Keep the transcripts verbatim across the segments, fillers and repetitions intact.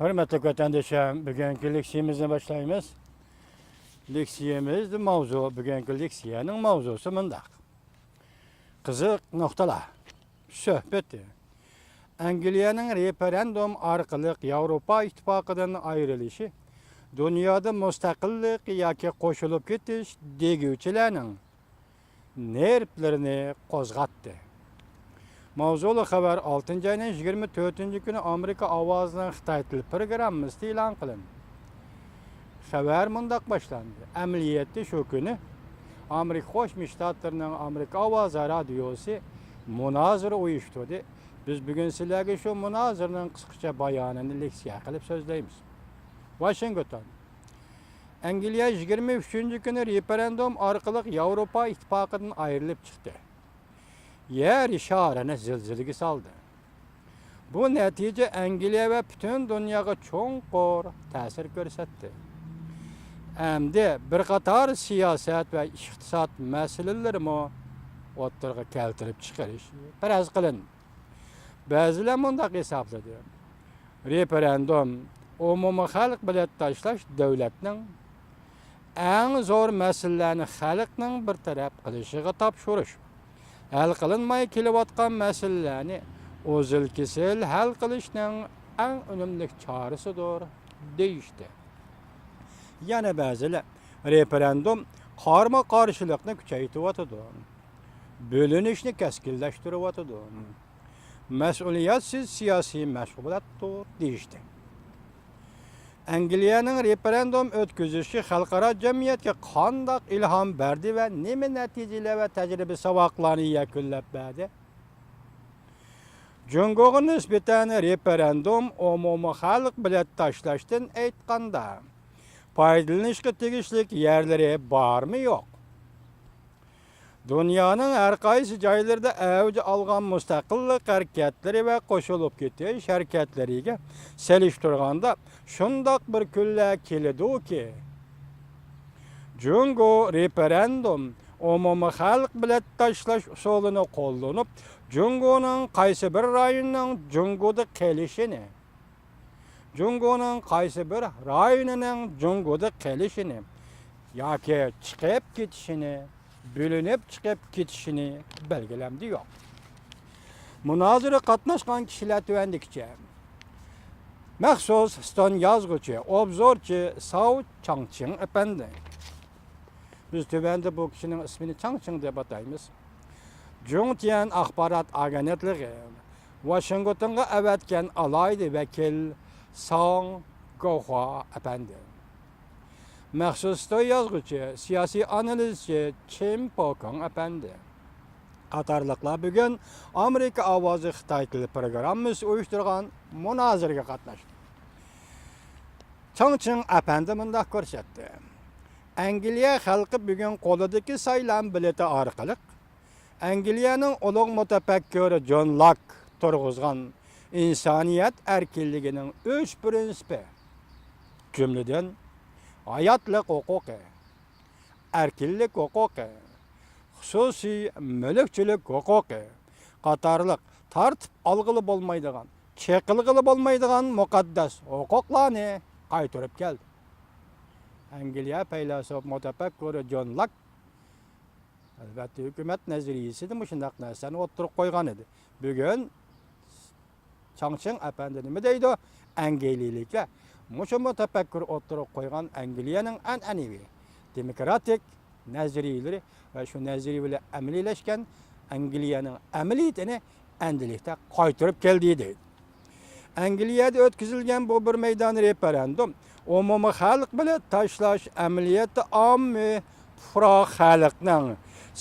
ھۆرمەتلىك ۋەتەندىشىم، بۈگۈنكى لېكسىيەمىزنى باشلايمىز. لېكسىيەمىز ماۋزۇ، بۈگۈنكى لېكسىيەنىڭ ماۋزۇسى مۇنداق. قىزىق نۇقتىلار سۆھبىتى. ئەنگلىيەنىڭ رېفېرېندۇم ئارقىلىق ياۋروپا ئىتتىپاقىدىن ئايرىلىشى دۇنيادا مۇستەقىللىق ياكى قوشۇلۇپ كېتىش دېگۈچىلەرنىڭ نېرۋلىرىنى قوزغاتتى. ماۋزۇلۇق خەۋەر ئالتىنچى ئاينىڭ يىگىرمە تۆتىنچى كۈنى ئامېرىكا ئاۋازىنىڭ خىتاي تىل پروگراممىسىدا ئېلان قىلىندى. خەۋەر مۇنداق باشلاندى: ئەمەلىيەتتە شۇ كۈنى ئامېرىكا قوشما شتاتلىرىنىڭ ئامېرىكا ئاۋازى رادىيوسى مۇنازىرە ئۇيۇشتۇردى. بىز بۈگۈن سىلەرگە شۇ مۇنازىرىنىڭ قىسقىچە بايانىنى لېكسىيە قىلىپ سۆزلەيمىز. ۋاشىنگتون. ئەنگلىيە يىگىرمە ئۈچىنچى كۈنى رېفېرېندۇم ئارقىلىق ياۋروپا ئىتتىپاقىدىن ئايرىلىپ چىقتى. يەر شارىنى زىلزىلىگە سالدى. بۇ نەتىجە ئەنگلىيە ۋە پۈتۈن دۇنياغا چوڭقۇر تەسىر كۆرسەتتى. ئەمدى بىر قاتار سىياسەت ۋە ئىقتىساد مەسىلىلىرىمۇ ئوتتۇرىغا كەلتۈرۈپ چىقىرىش پەرەز قىلىندى. بەزىلەر مۇنداق ھېسابلىدى: رېفېرېندۇم، ئومۇمىي خەلق بېلەت تاشلاش دۆلەتنىڭ ئەڭ زور مەسىلىلەرنى خەلقنىڭ بىر تەرەپ قىلىشىغا تاپشۇرۇش، ھەل قىلىنماي كېلىۋاتقان مەسىلىلەرنى ئۇزۇل-كېسىل ھەل قىلىشنىڭ ئەڭ ئۈنۈملۈك چارىسىدۇر، دېيىشتى. يەنە بەزىلەر رېفېرېندۇم قارىمۇ قارشىلىقنى كۈچەيتىۋاتىدۇ، بۆلۈنۈشنى كەسكىنلەشتۈرۈۋاتىدۇ، مەسئۇلىيەتسىز سىياسىي مەشغۇلاتتۇر، دېيىشتى. ئەنگلىيەنىڭ رېفېرېندۇم ئۆتكۈزۈشى خەلقئارا جەمئىيەتكە قانداق ئىلھام بەردى ۋە نېمە نەتىجىلەر ۋە تەجرىبە ساۋاقلارنى يەكۈنلەپ بەردى؟ جۇڭگوغا نىسبەتەن رېفېرېندۇم ئومۇمىي خەلق بېلەت تاشلاشتىن ئېيتقاندا، پايدىلىنىشقا تېگىشلىك يەرلىرى بارمۇ يوق؟ دۇنيانىڭ ھەر قايسى جايلىرىدا ئەۋج ئالغان مۇستەقىللىق ھەرىكەتلىرى ۋە قوشۇلۇپ كېتىش ھەرىكەتلىرىگە سېلىشتۇرغاندا، شۇنداق بىر كۈنلەر كېلىدۇكى، جۇڭگو رېفېرېندۇم، ئومۇمىي خەلق بېلەت تاشلاش ئۇسۇلىنى قوللىنىپ، جۇڭگونىڭ قايسى بىر رايونىنىڭ جۇڭگودا قېلىشىنى، جۇڭگونىڭ قايسى بىر رايونىنىڭ جۇڭگودا قېلىشىنى ياكى چىقىپ كېتىشىنى، بۆلۈنۈپ چىقىپ كېتىشىنى بەلگىلەمدى يوق. مۇنازىرە قاتناشقان كىشىلەر تۆۋەندىكىچە. مەخسۇس ستون يازغۇچى، ئوبزورچى ساۋ چاڭچىڭ ئەپەندى. بىز تۆۋەندە بۇ كىشىنىڭ ئىسمىنى چاڭچىڭ دەپ ئاتايمىز. جۇڭتيەن ئاخبارات ئاگېنتلىقى ۋاشىنگتونغا ئەۋەتكەن ئالاھىدە ۋەكىل ساڭ گوخۇا ئەپەندى. مەخسۇس ستون يازغۇچى، سىياسىي ئانالىزچى چىم پوكۇڭ ئەپەندى قاتارلىقلار بۈگۈن ئامېرىكا ئاۋازى خىتاي تىلى پروگراممىسى ئۇيۇشتۇرغان مۇنازىرىگە قاتناشتى. چاڭچىڭ ئەپەندى مۇنداق كۆرسەتتى: ئەنگلىيە خەلقى بۈگۈن قولىدىكى سايلام بېلىتى ئارقىلىق ئەنگلىيەنىڭ ئۇلۇغ مۇتەپەككۇرى جون لاك تۇرغۇزغان ئىنسانىيەت ئەركىنلىكىنىڭ ئۈچ پىرىنسىپى، جۈملىدىن، ھاياتلىق ھوقۇقى، ئەركىنلىك ھوقۇقى، خۇسۇسىي مۈلۈكچىلىك ھوقۇقى قاتارلىق تارتىپ ئالغىلى بولمايدىغان، چېقىلغىلى بولمايدىغان مۇقەددەس ھوقۇقلارنى قايتۇرۇپ كەلدى. ئەنگلىيە پەيلاسوپ مۇتەپەككۇرى جون لاك، ئەلۋەتتە، ھۆكۈمەت نەزەرىيىسىدە مۇشۇنداق نەرسىلەرنى ئوتتۇرىغا قويغان ئىدى. بۈگۈن چاڭچىڭ ئەپەندى نېمە دەيدۇ؟ ئەنگلىيەلىكلەر مۇشۇ مۇتەپەككۇر ئوتتۇرىغا قويغان ئەنگلىيەنىڭ ئەنئەنىۋى دېموكراتىك نەزەرىيەلىرى ۋە شۇ نەزەرىيە بىلەن ئەمەلىيلەشكەن ئەنگلىيەنىڭ ئەمەلىيىتىنى ئەندىلىكتە قايتۇرۇپ كەلدى، دەيدۇ. ئەنگلىيەدە ئۆتكۈزۈلگەن بۇ بىر مەيدان رېفېرېندۇم ئومۇمىي خەلق بېلەت تاشلاش ئەمەلىيەتتە ئاممىي پۇقرا خەلقنىڭ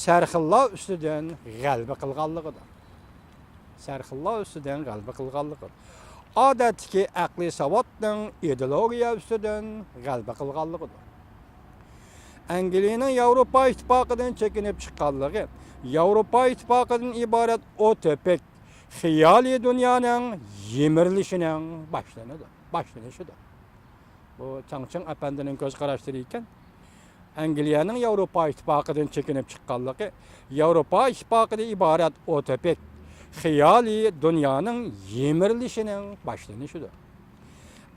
سەرخىللار ئۈستىدىن غەلىبە قىلغانلىقىدۇر. سەرخىللار ئۈستىدىن غەلىبە قىلغانلىقىدۇر. ئادەتتىكى ئەقلىي ساۋاتنىڭ ئىدېئولوگىيە ئۈستىدىن غەلىبە قىلغانلىقىدۇر. ئەنگلىيەنىڭ ياۋروپا ئىتتىپاقىدىن چېكىنىپ چىققانلىقى ياۋروپا ئىتتىپاقىدىن ئىبارەت ئۇتوپىك خىيالىي دۇنيانىڭ يىمىرىلىشىنىڭ باشلىنىدۇ-، باشلىنىشىدۇر. بۇ چاڭچىڭ ئەپەندىنىڭ كۆز قاراشلىرى ئىكەن. ئەنگلىيەنىڭ ياۋروپا ئىتتىپاقىدىن چېكىنىپ چىققانلىقى ياۋروپا ئىتتىپاقىدىن ئىبارەت ئۇتوپىك خىيالىي دۇنيانىڭ يىمىرىلىشىنىڭ باشلىنىشىدۇر.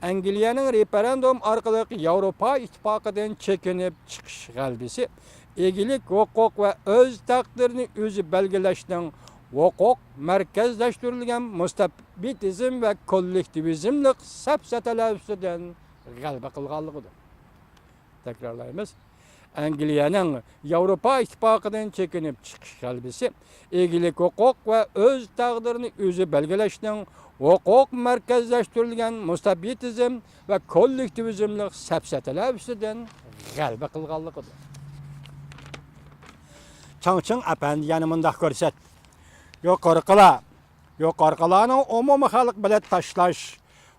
ئەنگلىيەنىڭ رېفېرېندۇم ئارقىلىق ياۋروپا ئىتتىپاقىدىن چېكىنىپ چىقىش غەلىبىسى ئىگىلىك ھوقۇق ۋە ئۆز تەقدىرىنى ئۆزى بەلگىلەشنىڭ ھوقۇق مەركەزلەشتۈرۈلگەن مۇستەبىتىزم ۋە كوللېكتىۋىزملىق سەپسەتىلەر ئۈستىدىن غەلىبە قىلغانلىقىدۇر. تەكرارلايمىز. ئەنگلىيەنىڭ ياۋروپا ئىتتىپاقىدىن چېكىنىپ چىقىش غەلىبىسى ئىگىلىك ھوقۇق ۋە ئۆز تەقدىرىنى ئۆزى بەلگىلەشنىڭ ھوقۇق مەركەزلەشتۈرۈلگەن مۇستەبىتىزم ۋە كوللېكتىۋىزملىق سەپسەتىلەر ئۈستىدىن غەلىبە قىلغانلىقىدۇر. چاڭ چىڭ ئەپەندى يەنە مۇنداق كۆرسەتتى. يۇقىرىقىلار، يۇقىرىقىلارنىڭ ئومۇمىي خەلق بېلەت تاشلاش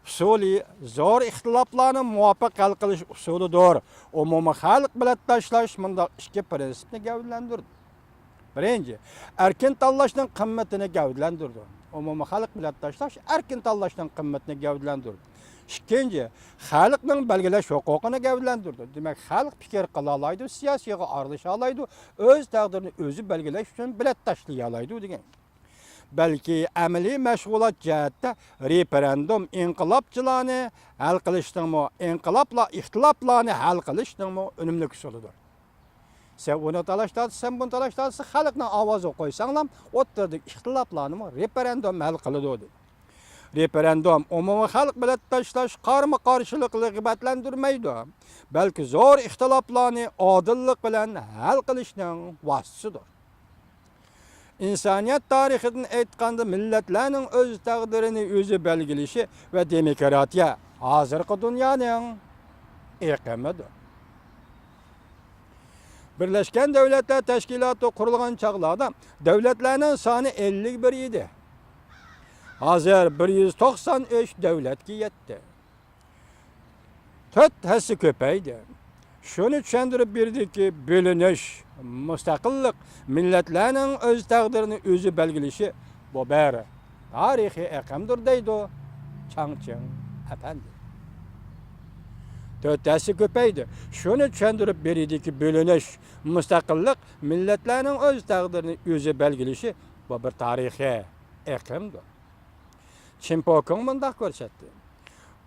ئۇسۇلى زور ئىختىلاپلارنى مۇۋاپىق ھەل قىلىش ئۇسۇلىدۇر. ئومۇمىي خەلق بېلەت تاشلاش مۇنداق ئىككى پىرىنسىپنى گەۋدىلەندۈردى. بىرىنچى، ئەركىن تاللاشنىڭ قىممىتىنى گەۋدىلەندۈردى. ئومۇمىي خەلق بېلەت تاشلاش ئەركىن تاللاشنىڭ قىممىتىنى گەۋدىلەندۈردى. ئىككىنچى، خەلقنىڭ بەلگىلەش ھوقۇقىنى گەۋدىلەندۈردى. دېمەك، خەلق پىكىر قىلالايدۇ، سىياسىيغا ئارىلىشالايدۇ، ئۆز تەقدىرىنى ئۆزى بەلگىلەش ئۈچۈن بېلەت تاشلىيالايدۇ دېگەن. بەلكى ئەمەلىي مەشغۇلات جەھەتتە رېفېرېندۇم ئىنقىلابچىلارنى ھەل قىلىشنىڭمۇ، ئىنقىلابلار ئىختىلاپلارنى ھەل قىلىشنىڭمۇ ئۈنۈملۈك ئۇسۇلىدۇر. سەن ئۇنى تالاشتۇرسا، سەن بۇنى تالاشتۇرسا، خەلقنىڭ ئاۋازىغا قويساڭلام، ئوتتۇرىدىكى ئىختىلاپلارنىمۇ رېفېرېندۇم ھەل قىلىدۇ، دېدى. رېفېرېندۇم، ئومۇمىي خەلق بېلەت تاشلاش قارىمۇ قارشىلىقنى رىغبەتلەندۈرمەيدۇ، بەلكى زور ئىختىلاپلارنى ئادىللىق بىلەن ھەل قىلىشنىڭ ۋاسىتىسىدۇر. ئىنسانىيەت تارىخىدىن ئېيتقاندا، مىللەتلەرنىڭ ئۆز تەقدىرىنى ئۆزى بەلگىلىشى ۋە دېموكراتىيە ھازىرقى دۇنيانىڭ ئېقىمىدۇر. بىرلەشكەن دۆلەتلەر تەشكىلاتى قۇرۇلغان چاغلاردا دۆلەتلەرنىڭ سانى ئەللىك بىر ئىدى. ھازىر بىر يۈز توقسان ئۈچ دۆلەتكە يەتتى. تۆت ھەسسە كۆپەيدى. شۇنى چۈشەندۈرۈپ بېرىدۇكى، بۆلۈنۈش، مۇستەقىللىق، مىللەتلەرنىڭ ئۆز تەقدىرىنى ئۆزى بەلگىلىشى، بۇ بىر تارىخىي ئېقىمدۇر، دەيدۇ چاڭ چىڭ ئەپەندى. تۆت ھەسسە كۆپەيدى. شۇنى چۈشەندۈرۈپ بېرىدۇكى، بۆلۈنۈش، مۇستەقىللىق، مىللەتلەرنىڭ ئۆز تەقدىرىنى ئۆزى بەلگىلىشى، بۇ بىر تارىخىي ئېقىمدۇر. چىن پوكىڭ مۇنداق كۆرسەتتى.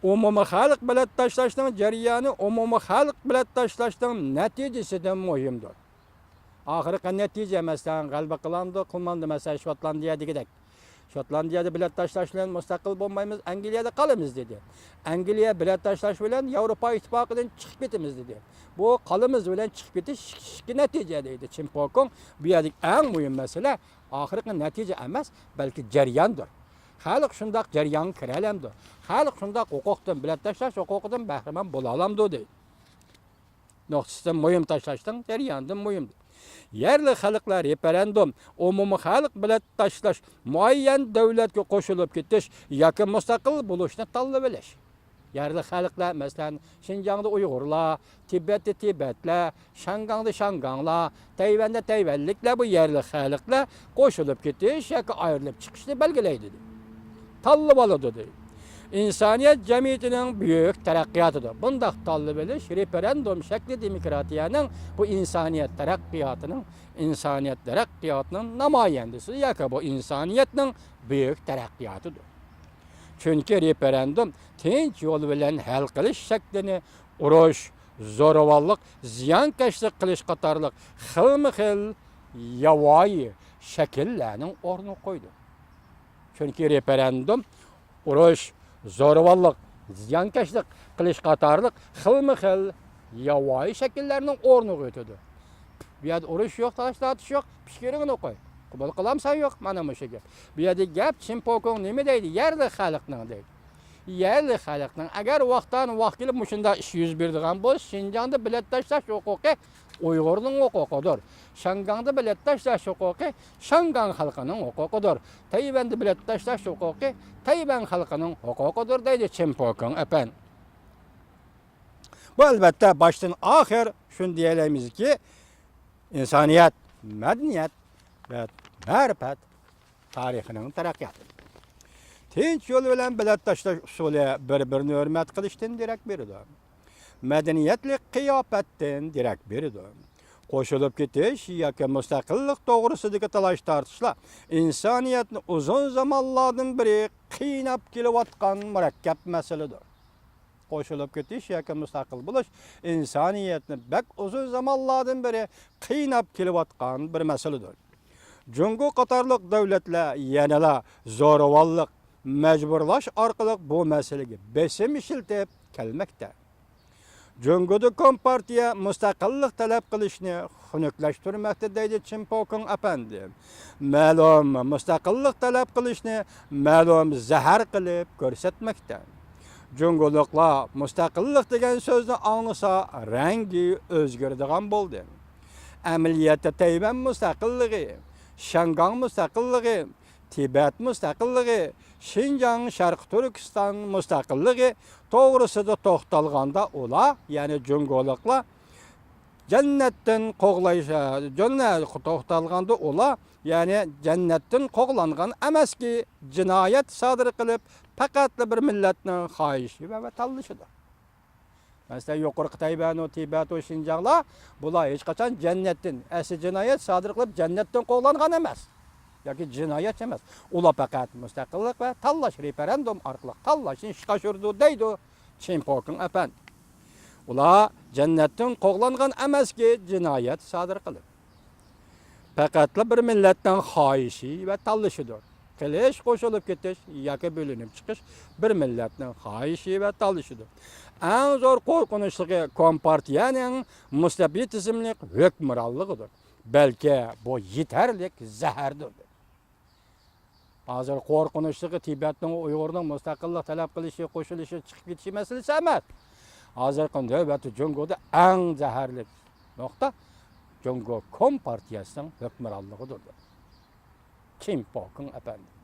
ئومۇمىي خەلق بېلەت تاشلاشنىڭ جەريانى ئومۇمىي خەلق بېلەت تاشلاشنىڭ نەتىجىسىدىن مۇھىمدۇر. ئاخىرقى نەتىجە، مەسىلەن، غەلىبە قىلامدۇ، قىلمامدۇ، مەسىلەن، شوتلاندىيە دېگۈدەك. شوتلاندىيەدە بېلەت تاشلاش بىلەن مۇستەقىل بولمايمىز، ئەنگلىيەدە قالىمىز دېدى. ئەنگلىيە بېلەت تاشلاش بىلەن ياۋروپا ئىتتىپاقىدىن چىقىپ كېتىمىز دېدى. بۇ قالىمىز بىلەن چىقىپ كېتىش ئىككى نەتىجە دەيدۇ چىن پوكىڭ. بۇ يەردىكى ئەڭ مۇھىم مەسىلە ئاخىرقى نەتىجە ئەمەس، بەلكى جەرياندۇر. خەلق شۇنداق جەريانغا كىرەلەمدۇ؟ خەلق شۇنداق ھوقۇقتىن، بېلەت تاشلاش ھوقۇقىدىن بەھرىمەن بولالامدۇ دەيدۇ. نۇقتىسىدىن مۇھىم، تاشلاشنىڭ جەريانىدىن مۇھىم. يەرلىك خەلقلەر رېفېرېندۇم، ئومۇمىي خەلق بېلەت تاشلاش، مۇئەييەن دۆلەتكە قوشۇلۇپ كېتىش ياكى مۇستەقىل بولۇشنى تاللىۋېلىش. يەرلىك خەلقلەر، مەسىلەن، شىنجاڭدا ئۇيغۇرلار، تىبەتتە تىبەتلەر، شياڭگاڭدا شياڭگاڭلار، تەيۋەندە تەيۋەنلىكلەر، بۇ يەرلىك خەلقلەر قوشۇلۇپ كېتىش ياكى ئايرىلىپ چىقىشنى بەلگىلەيدۇ، دېدى. تاللىۋالىدۇ، دېدى. ئىنسانىيەت جەمئىيىتىنىڭ بۈيۈك تەرەققىياتىدۇر. بۇنداق تاللىۋېلىش، رېفېرېندۇم شەكلى دېموكراتىيەنىڭ، بۇ ئىنسانىيەت تەرەققىياتىنىڭ، ئىنسانىيەت تەرەققىياتىنىڭ نامايەندىسى ياكى بۇ ئىنسانىيەتنىڭ بۈيۈك تەرەققىياتىدۇر. چۈنكى رېفېرېندۇم تىنچ يول بىلەن ھەل قىلىش شەكلىنى ئۇرۇش، زورىۋاللىق، زىيانكەشلىك قىلىش قاتارلىق خىلمۇ خىل ياۋايى شەكىللەرنىڭ ئورنىغا قويىدۇ. چۈنكى رېفېرېندۇم ئۇرۇش، زورىۋاللىق، زىيانكەشلىك قىلىش قاتارلىق خىلمۇ خىل ياۋايى شەكىللەرنىڭ ئورنىغا ئۆتىدۇ. بۇ يەردە ئۇرۇش يوق، تالاش تارتىش يوق، پىكرىڭنى قوي. قوبۇل قىلامسەن يوق، مانا مۇشۇ گەپ. بۇ يەردە گەپ چىن پوكوڭ نېمە دەيدۇ؟ يەرلىك خەلقنىڭ دەيدۇ. يەرلىك خەلقنىڭ، ئەگەر ۋاقتان ۋاق كېلىپ مۇشۇنداق ئىش يۈز بېرىدىغان بولسا، شىنجاڭدا بېلەت تاشلاش ھوقۇقى ئۇيغۇرنىڭ ھوقۇقىدۇر. شياڭگاڭدا بېلەت تاشلاش ھوقۇقى شياڭگاڭ خەلقىنىڭ ھوقۇقىدۇر. تەيۋەندە بېلەت تاشلاش ھوقۇقى تەيۋەن خەلقىنىڭ ھوقۇقىدۇر، دەيدۇ چىن پوكىڭ ئەپەن. بۇ، ئەلۋەتتە، باشتىن ئاخىر شۇنى دېيەلەيمىزكى، ئىنسانىيەت، مەدەنىيەت ۋە مەرىپەت تارىخىنىڭ تەرەققىياتى. تىنچ يول بىلەن بېلەت تاشلاش ئۇسۇلى بىر-بىرىنى ھۆرمەت قىلىشتىن دېرەك بېرىدۇ. مەدەنىيەتلىك قىياپەتتىن دېرەك بېرىدۇ. قوشۇلۇپ كېتىش ياكى مۇستەقىللىق توغرىسىدىكى تالاش-تارتىشلار ئىنسانىيەتنى ئۇزۇن زامانلاردىن بېرى قىيناپ كېلىۋاتقان مۇرەككەپ مەسىلىدۇر. قوشۇلۇپ كېتىش ياكى مۇستەقىل بولۇش ئىنسانىيەتنى بەك ئۇزۇن زامانلاردىن بېرى قىيناپ كېلىۋاتقان بىر مەسىلىدۇر. جۇڭگو قاتارلىق دۆلەتلەر يەنىلا زورىۋانلىق، مەجبۇرلاش ئارقىلىق بۇ مەسىلىگە بېسىم ئىشلىتىپ كەلمەكتە. جۇڭگودا كومپارتىيە مۇستەقىللىق تەلەپ قىلىشنى خۇنۈكلەشتۈرمەكتە، دەيدۇ چىن پوكىڭ ئەپەندى. مەلۇم مۇستەقىللىق تەلەپ قىلىشنى مەلۇم زەھەر قىلىپ كۆرسەتمەكتە. جۇڭگولۇقلار مۇستەقىللىق دېگەن سۆزنى ئاڭلىسا، رەڭگى ئۆزگىرىدىغان بولدى. ئەمەلىيەتتە تەيۋەن مۇستەقىللىقى، شياڭگاڭ مۇستەقىللىقى، تىبەت مۇستەقىللىقى، شىنجاڭ، شەرقىي تۈركىستان مۇستەقىللىقى توغرىسىدا توختالغاندا ئۇلار، يەنى جۇڭگولۇقلار جەننەتتىن قوغلاش، جەننەت توختالغاندا ئۇلار، يەنى جەننەتتىن قوغلانغان ئەمەسكى، جىنايەت سادىر قىلىپ، پەقەتلا بىر مىللەتنىڭ خاھىشى ۋە، ۋە تاللىشىدۇر. مەسىلەن، يۇقىرىقى تەيۋەنۇ، تىبەتۇ، شىنجاڭلار، بۇلار ھېچقاچان جەننەتتىن، ئەسلى جىنايەت سادىر قىلىپ، جەننەتتىن قوغلانغان ئەمەس. ياكى جىنايەتچى ئەمەس. ئۇلار پەقەت مۇستەقىللىق ۋە تاللاش، رېفېرېندۇم ئارقىلىق تاللاشنى ئىشقا ئاشۇرىدۇ، دەيدۇ چىن پوكىڭ ئەپەندى. ئۇلار جەننەتتىن قوغلانغان ئەمەسكى، جىنايەت سادىر قىلىپ. پەقەتلا بىر مىللەتنىڭ خاھىشى ۋە تاللىشىدۇر. قىلىش، قوشۇلۇپ كېتىش ياكى بۆلۈنۈپ چىقىش بىر مىللەتنىڭ خاھىشى ۋە تاللىشىدۇر. ئەڭ زور قورقۇنچلۇقى كومپارتىيەنىڭ مۇستەبىت تىزىملىق ھۆكۈمرانلىقىدۇر. بەلكى بۇ يېتەرلىك زەھەردۇر. ھازىر قورقۇنچلۇقى تىبەتنىڭ، ئۇيغۇرنىڭ مۇستەقىللىق تەلەپ قىلىشى، قوشۇلۇشى، چىقىپ كېتىشى مەسىلىسى ئەمەس. ھازىرقى نۆۋەتتە جۇڭگودا ئەڭ زەھەرلىك نۇقتا جۇڭگو كومپارتىيەسىنىڭ ھۆكۈمرانلىقىدۇر. چىن پوكىڭ ئەپەندى.